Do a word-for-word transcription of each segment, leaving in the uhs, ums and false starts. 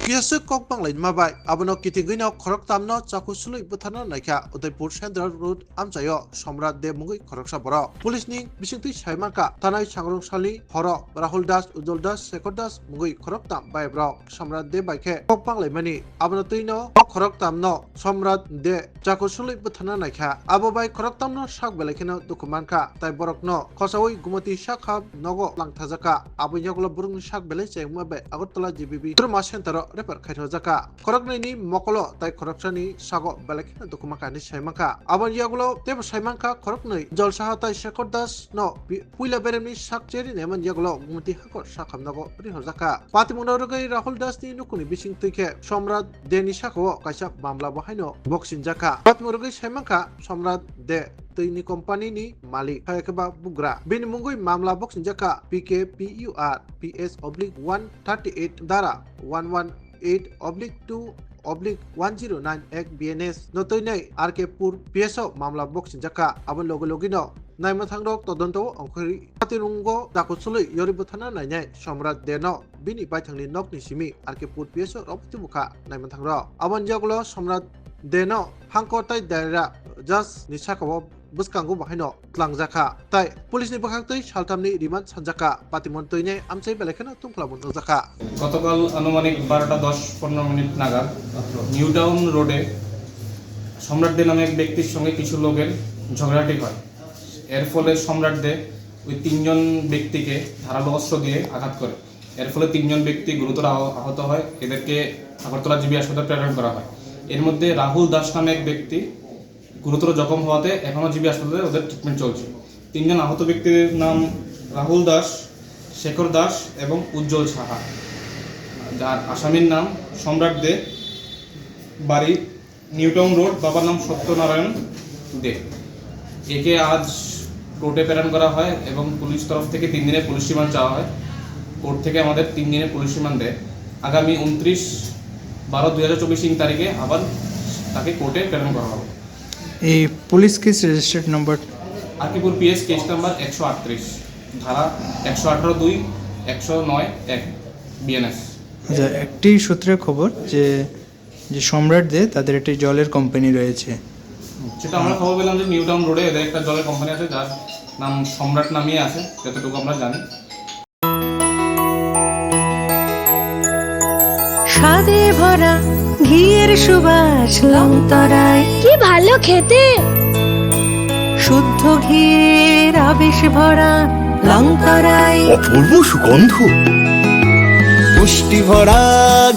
Kiyaswk kok banglaima bai abono kitingwino khoroktamno chaku sulwi bwtharna naikha Udaipur Central Road amchaio Somrat De mungwi khoroksa borok. Police ni bisingtwi saimankha thanai sangrong salni horo Rahul Das, Ujjwal Das, Shekhar Das mungwi khoroktam bai borok Somrat De bai khe kok banglaimani. Abono twino o khoroktamno Somrat De chaku sulwi bwtharna naikha. Abo bai khoroktamno sak belai kheno dukhu mankha, tai borokno khosaui Gumati sakha nogo langthajakha. Aboni yagulo borokni sak belai chengma bai Agartala G B B trauma center o refer khairokjakha. Khoroknwini mokolo tai khoroksani sago belai kheno dukhu mankha hinwi saimankha. Aboni yagulo teibo saimankha khoroknwi Jol Saha tai Shekhar Das no pi-, puila beremni sak cheri naimani yagulo Gumati hakor sakhamnago rihorjakha. Patimungno rwgwi Rahul Das ni nukuni bising twi khe Somrat De ni sakao kaisa mamla bo haino boksinjakha. Patimung rwgwi saimankha Somrat De twi ni company ni malik, hai khe ba bugra. Bini mungwi mamla boksinjakha P K P U R P S oblique one thirty eight dara one one eight oblique two oblique one zero nine ek B N S no twi nai R K pur P S o mamla boksinjakha. Abo logi logi no naimwthangrok todonto ongkhorwi patirungo dakuchului yori bwthana nainai Somrat Deno bini baithangni nokni simi R K pur P S o rok tubukha naimwthangrok. Aboni yagulo Somrat Deno hangkor tai daira judge ni sakao bwskango bahaino twlangjakha tai police ni bwkhaktwi salthamni remand sanjakha. Patimon twinai amchai belai kheno tungphla bo nukjakha. গতকাল আনুমানিক বারোটা দশ পনেরো মিনিট নাগাদ new town রোডে সম্রাট দে নামে এক ব্যক্তির সঙ্গে কিছু লোকের ঝগড়াটি হয়। এর ফলে সম্রাট দে ওই তিনজন ব্যক্তিকে ধারালো অস্ত্র দিয়ে আঘাত করে। এর ফলে তিনজন ব্যক্তি গুরুতর আহ-, আহত হয়। এদেরকে আগরতলা জিবি হাসপাতালে প্রেরণ করা হয়। এর মধ্যে রাহুল দাস নামে এক ব্যক্তি গুরুতর জখম হওয়াতে এখনও জিবি হাসপাতালে ওদের ট্রিটমেন্ট চলছে। তিনজন আহত ব্যক্তির নাম রাহুল দাস, শেখর দাস এবং উজ্জ্বল সাহা। যার আসামির নাম সম্রাট দে, বাড়ি নিউটাউন রোড, বাবার নাম সত্যনারায়ণ দে। একে আজ কোর্টে প্রেরণ করা হয় এবং পুলিশ তরফ থেকে তিন দিনের পুলিশ রিমান্ড চাওয়া হয়। কোর্ট থেকে আমাদের তিন দিনের পুলিশ রিমান্ড দেয়। আগামী ঊনত্রিশ বারো দুই হাজার চব্বিশ ইং তারিখে আবার তাকে কোর্টে প্রেরণ করা হবে। এই পুলিশ কেস রেজিস্টার্ড নাম্বার? আকিপুর পিএস কেস নাম্বার একশো আটত্রিশ, ধারা একশো আঠারো দুই, একশো নয় এক, বিএনএস। আচ্ছা, একটি সূত্রে খবর যে, যে সম্রাট দে তাদের একটি জলের কোম্পানি রয়েছে। সেটা আমরা খবর পেলাম যে নিউ টাউন রোডে এদের একটা জলের কোম্পানি আছে, যার নাম সম্রাট নামেই আছে, যতটুকু আমরা জানি। স্বাদে ভরা ঘিয়ের সুবাস লংতরায়। কি ভালো খেতে। শুদ্ধ ঘিয়ের আবেশ ভরা লংতরায়। অপূর্ব সুগন্ধ। পুষ্টি ভরা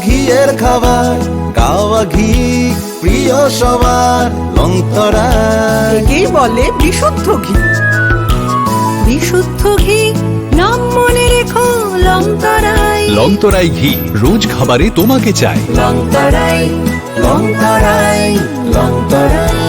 ঘিয়ের খাবার, গাওয়া ঘি প্রিয় সবার, লংতরায়। একেই বলে বিশুদ্ধ ঘি। বিশুদ্ধ ঘি, নাম মনে রেখো লংতরায়। লংতরাই ঘি, রোজ খাবারে তোমাকে চাই। লংতরায়, লংতরায়, লংতরায়।